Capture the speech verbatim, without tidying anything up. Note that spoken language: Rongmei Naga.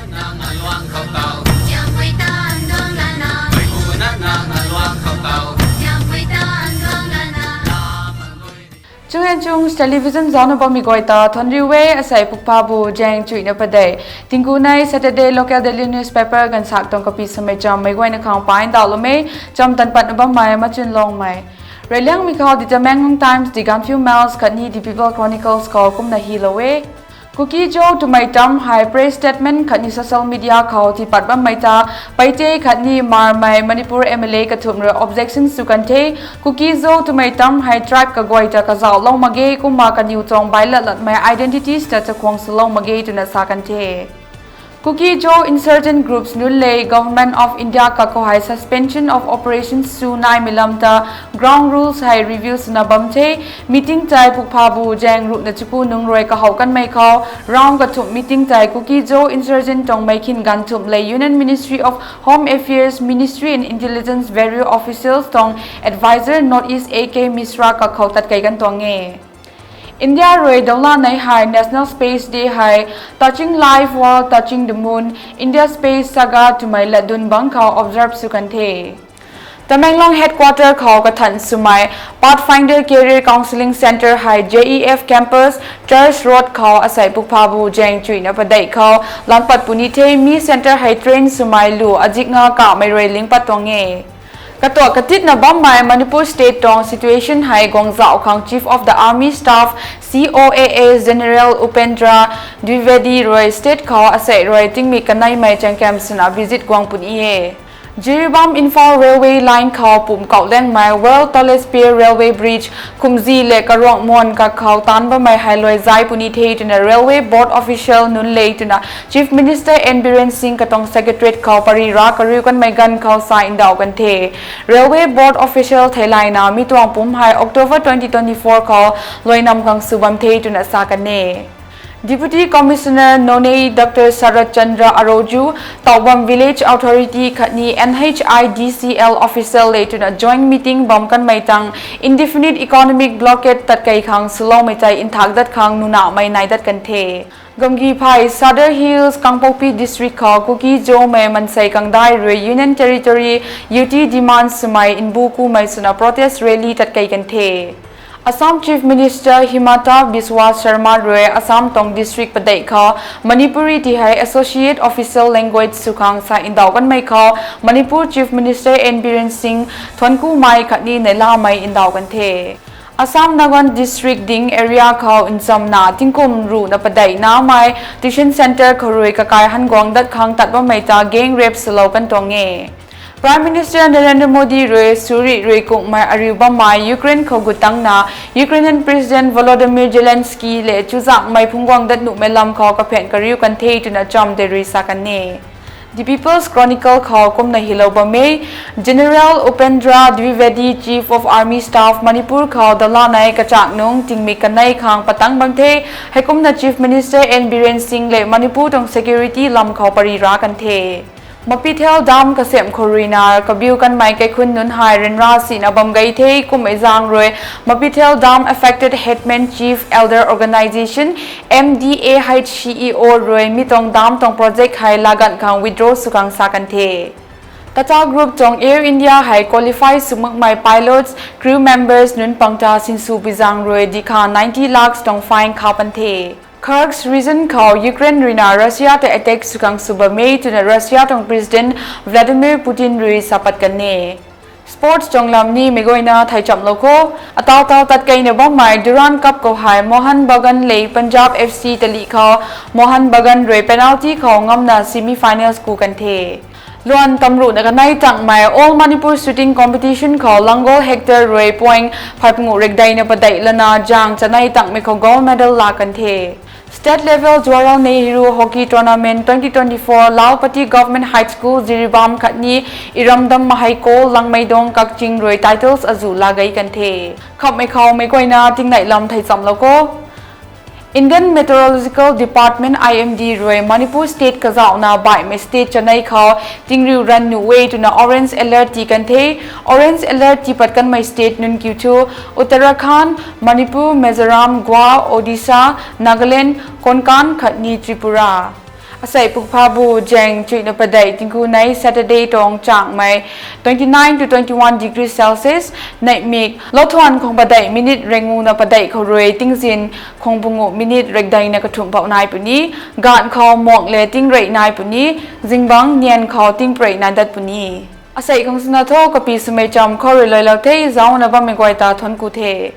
Nang aluang khou tau, Tiangpui tan duang lana. Mei pu na nang aluang khou tau, Tiangpui tan duang lana. Chung en chung television zaucna bammei guay ta thuanriu e. Asei pukphabu zaeng chuina padeih tingku nei Saturday local daily newspaper ganvsak tuang kapi swmei cham mei guayna khang paindauhlou e. Cham tan patna bammei Machunlongmei. Reyliangmei khou The Tamenglong Times, The Gaanphiu Mail khatni The People Chronicles khou kumna hilou e. Kuki-Zo twmei term hei press statement khatni social media khou tiipat bammei ta Paite khatni Hmarmei Manipur M L A kathumh rui objection sw kan the. Kuki-Zo twmei term hei tribe kaguay ta kazauhlou mak ge, kumna kaniw tuang bailat latmei identities ta chakhwang swlou mak ge twna sa kan the. Kuki-Zo insurgent groups nunc lev Government of India kakhou hei suspension of operations sw naimei lam ta ground rules hei review swna bam the. Meeting tei pukphabu zaeng ruhna chaku nunc rui kahouh kanmei khou round kathumh meeting tei Kuki-Zo insurgent tuang mei khin ganv thumh lev Union Ministry of Home Affairs, Ministry and Intelligence Bureau officials tuang advisor North East A K Mishra kakhou tatkei kan tuang e. India rui dawla nei hei National Space Day hei Touching Life While Touching the Moon, India Space Saga twmei latdun bangc khou observe sw kan the. Tamenglong headquarter khou kathan swmei Pathfinder Career Counselling Centre hei J E F campus, Church Road khou asei pukphabu zaeng chuina padeih khou lan pat puni the. Mi centre hei train swmei lu aziknga kamei rui ling pat tuang e. Katuak katitna bammei Manipur state tuang situation hei guangzauh khang Chief of the Army Staff, C O A S, General Upendra Dwivedi rui state khou asei rui tingmik kaneimei changkam swna visit guang puni e. Jiribam Imphal railway line khou pumh kauh lengmei world tallest pier railway bridge khumzi le karuang muan kakhou taanc bammei hei luai zai puni the twna railway board official nunc le twna Chief Minister N Biren Singh katuang secretariat khou pary ra kariu kanmei ganv khou sa ndauh kan the. Railway board official theilayna mi tuang pumc hei October twenty twenty-four khou luai nam khang sw bam the twna sa kan e. Deputy Commissioner Noney Dr Sarat Chandra Aroju, Taobam Village Authority khatni N H I D C L official le twna joint meeting bam kanmei tang indefinite economic blockade tatkei khang swloumei tei nthak dat khang nunamei nai dat kan the. Gamgi phey Sadar Hills, Kangpokpi District khou Kuki-Zomei mansei kangdai rui Union Territory, U T demand swmei nbu kumei swna protest rally tatkei kan the. Assam Chief Minister Himanta Biswa Sarma rui Assam tuang district padeih khou Manipuri ti hei associate official language sw khang sa ndauh kanmei khou Manipur Chief Minister N Biren Singh thuanc kumei khatni neihlamei ndauh kan the. Assam Nagaon District ding area khou nchamna tingkum ruhna padeih namei tuition centre khou rui kakai han guang dat khang tat bammei ta gang rape swlou kan tuang e. Prime Minister Narendra Modi rui suri rui kungmei ariu bammei Ukraine khou gut tangna Ukrainian President Volodymyr Zelensky le chuzakmei phungc guang dat nuhmei lam khou kaphaan kariu kan the twna cham de rui sa kan e. The People's Chronicle khou kumna hilou bam e, General Upendra Dwivedi, Chief of Army Staff, Manipur khou dalanei kachak nung tingmik kanei khang patang bam the. Heikumna Chief Minister N Biren Singh le Manipur tuang security lam khou pary ra kan the. Mapithel Dam kasamh khou ruina kabiu kanmei kaikhunc nunc hei ryanra sina bam gei the. Kummei zaeng rui Mapithel Dam Affected Headman Chief Elder Organisation, M D A H C E O rui mi tuang dam tuang project hei laganv khang withdraw sw khang sa kan the. Tata Group tuang Air India hei qualify sw makmei pilots, crew members nunc pang ta sinswpui zaeng rui dihkha ninety lakhs tuang fine kha pan the. Kursk region khou Ukraine ruina Russia ta attack sw khang sw bam e twna Russia tuang President Vladimir Putin rui sa pat kan e. Sports tuang lam ni meic guayna thei chamlou kho. Ataw taw tatkeina bammei Durand Cup khou hei Mohun Bagan le Punjab F C talih khou Mohun Bagan rui penalty khou ngamna semi finals ku kan the. Luan tamruhna kanei tangmei All Manipur Shooting Competition khou Langol Hector rui point phay panguh rekdeina padeih lana zaeng chanei tangmei khou gold medal laa kan the. State Level Jawaharlal Nehru Hockey Tournament twenty twenty-four Lal Pati Government High School Jiribam khatni Iramdam Maheikol Langmeidong Kakching rui titles azuh laa gei kan the. Khamhmei khou meic guayna tingnei lam thei chamlou kho. Indian Meteorological Department, I M D rui Manipur State kazauhna baihmei state chanei khou tingriu ranv nuh e twna orange alert tii kan the. Orange alert tii pat kanmei state nunc kiu thu Uttarakhand, Manipur, Mizoram, Goa, Odisha, Nagaland, Konkan khatni Tripura. Asei pukphabu zaeng chuihna padeih tingku nei Saturday tuang changmei twenty nine to twenty one degree Celsius, neihmik louthuan khang padeih minute renguna padeih khou rui tingzin khang pungu minute rekdeina kathumh pou nai puni. Gaanv khou muak le tingrei nai puni. Zingbangc nian khou tingprei nai dat puni. Asei khang swna tho kapi swmei cham khou rui luailou the. Zauna bammei guay ta thuanc ku the.